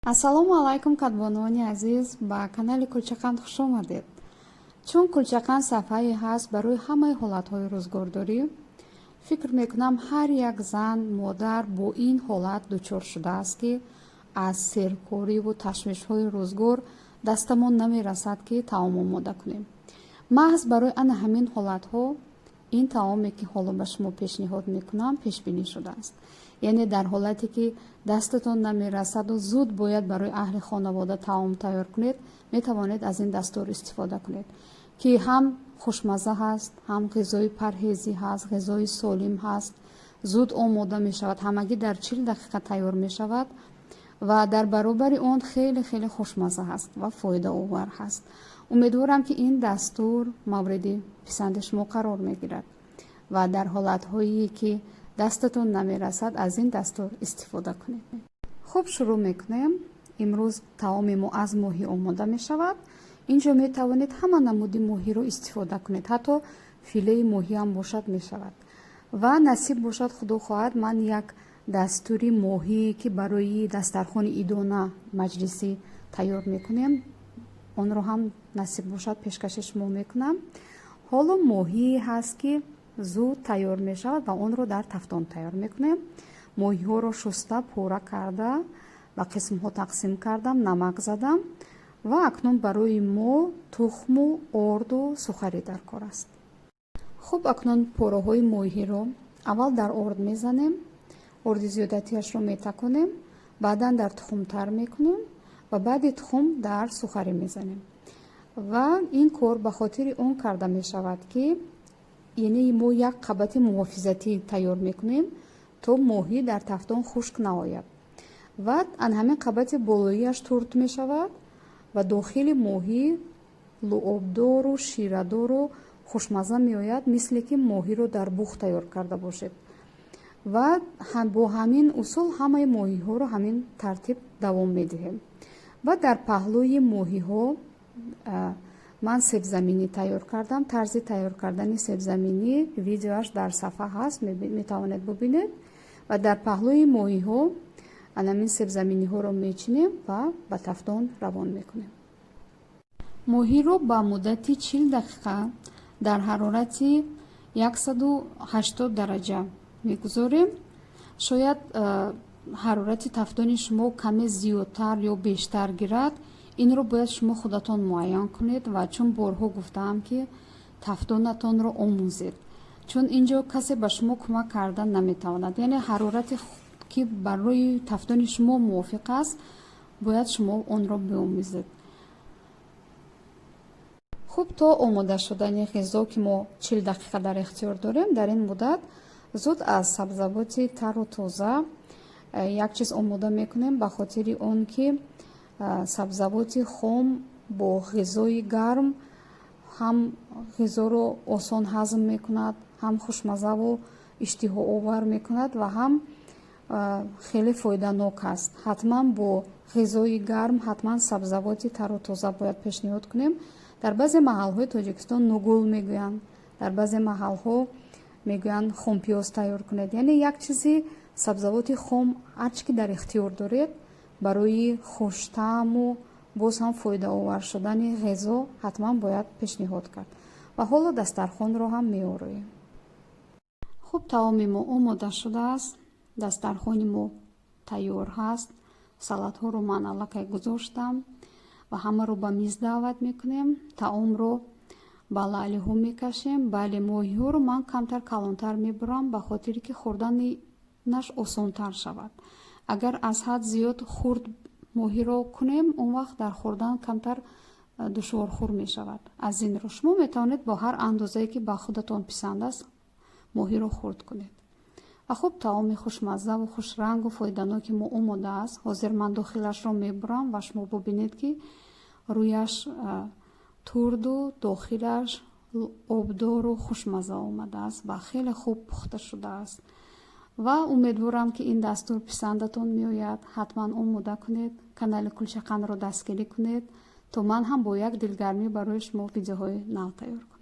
Ассалому алайкум, кадбонуони азиз, ба канали Кулчақанд хуш омадед. Чун Кулчақанд саҳфае ҳаст барои ҳамаи ҳолатҳои рӯзгордорӣ, фикр мекунам, ҳар як зан, модар бо ин ҳолат дучор шудааст, ки аз серкориву ташвишҳои рӯзгор дастамон намерасад, ки таом омода кунем. Маҳз барои ана ҳамин ҳолатҳо ин таоме, ки ҳоло ба шумо пешниҳод мекунам, пешбинӣ шудааст. Яъне дар ҳолате, ки дастатон намерасаду зуд бояд барои аҳли хонавода таом тайёр кунед, метавонед аз ин дастур истифода кунед, ки ҳам хушмазза ҳаст, ҳам ғизои парҳезӣ ҳаст, ғизои солим ҳаст, зуд омода мешавад, ҳамагӣ дар 40 дақиқа тайёр мешавад ва дар баробари он хеле хеле хушмазза ҳаст ва фоидаовар ҳаст. Умедворам, ки ин дастур мавриди писанди шумо қарор мегирад ва дар ҳолатҳое, ки дастатон намерасад, аз ин дастур истифода кунед. Хуб, шурӯъ мекунем. Имрӯз таоми мо аз моҳӣ омода мешавад. Инҷо метавонед ҳама намуди моҳиро истифода кунед, ҳатто филеи моҳиам бошад, мешавад. Ва насиб бошад, худо хоҳад, ман як дастури моҳие, ки барои дастархони идона маҷлисӣ тайёр мекунем, онро ҳам, насиб бошад, пешкаши шумо мекунам. Ҳоло моҳие ҳаст, ки зуд тайёр мешавад ва онро дар тафтон тайёр мекунем. Моҳиҳоро шуста, пора карда, ба қисмҳо тақсим кардам, намак задам ва акнун барои мо тухму орду сухарӣ дар кор аст. Хуб, акнун пораҳои моҳиро аввал дар орд мезанем, орди зиёдатиашро метаконем, баъдан дар тухм тар мекунем ва баъди тухм дар сухарӣ мезанем. Ва ин кор ба хотири он карда мешавад, ки яъне мо як қабати муҳофизатӣ тайёр мекунем, то моҳӣ дар тафтон хушк наояд ва ан ҳамин қабати болоияш турд мешавад ва дохили моҳӣ луобдору ширадору хушмазза меояд, мисле ки моҳиро дар буғ тайёр карда бошед. Ва бо ҳамин усул ҳамаи моҳиҳоро ҳамин тартиб давом медиҳем. Ва дар паҳлӯи моҳиҳо ман себзаминӣ тайёр кардам. Тарзи тайёр кардани себзаминӣ видеоаш дар сафҳа ҳаст, метавонед бубинед. Ва дар паҳлӯи моҳиҳо анамин себзаминиҳоро мечинем ва ба тафтон равон мекунем. Моҳиро ба муддати 40 дақиқа дар ҳарорати 180 дараҷа мегузорем. Шояд ҳарорати тафтони шумо каме зиёдтар ё бештар гирад, инро бояд шумо худатон муайян кунед. Ва чун борҳо гуфтаам, ки тафтонатонро омӯзед, чун ин ҷо касе ба шумо кӯмак карда наметавонад. Яъне ҳарорате, ки барои тафтони шумо мувофиқ аст, бояд шумо онро биомӯзед. Хуб, то омода шудани ғизо, ки мо 40 дақиқа дар ихтиёр дорем, дар ин муддат зуд аз сабзавоти тару тоза як чиз омода мекунем, ба хотири он ки сабзавоти хом бо ғизои гарм ҳам ғизоро осон ҳазм мекунад, ҳам хушмаззаву иштиҳоовар мекунад ва ҳам хеле фоиданок аст. Ҳатман бо ғизои гарм ҳатман сабзавоти тару тоза бояд пешниҳод кунем. Дар баъзе маҳалҳои Тоҷикистон нугул мегӯянд, дар баъзе маҳалҳо мегӯянд хомпиёз тайёр кунед. Яъне як чизи сабзавоти хом, ҳарчи ки дар ихтиёр доред, барои хуштаъму боз ҳам фоидаовар шудани ғизо ҳатман бояд пешниҳод кард. Ва ҳоло дастархонро ҳам меороем. Хуб, таоми мо омода шудааст, дастархони мо тайёр ҳаст. Салатҳоро ман аллакай гузоштам ва ҳамаро ба миз даъват мекунем. Таомро ба лаълиҳо мекашем. Бале, моҳиҳоро ман камтар калонтар мебурам, ба хотире ки хӯрданаш осонтар шавад. Агар аз ҳад зиёд хурд моҳиро кунем, он вақт дар хӯрдан камтар душворхӯр мешавад. Аз ин рӯ шумо метавонед бо ҳар андозае, ки ба худатон писанд аст, моҳиро хурд кунед. Ва хуб, таоми хушмаззаву хушрангу фоиданоки мо омода аст. Ҳозир ман дохилашро мебурам ва шумо бубинед, ки рӯяш турду дохилаш обдору хушмазза омадааст ва хеле хуб пухта шудааст. Ва умедворам, ки ин дастур писандатон меояд. Ҳатман омода кунед, канали Кулчақандро дастгирӣ кунед, то ман ҳам бо як дилгармӣ барои шумо видеоҳои нав тайёр кунам.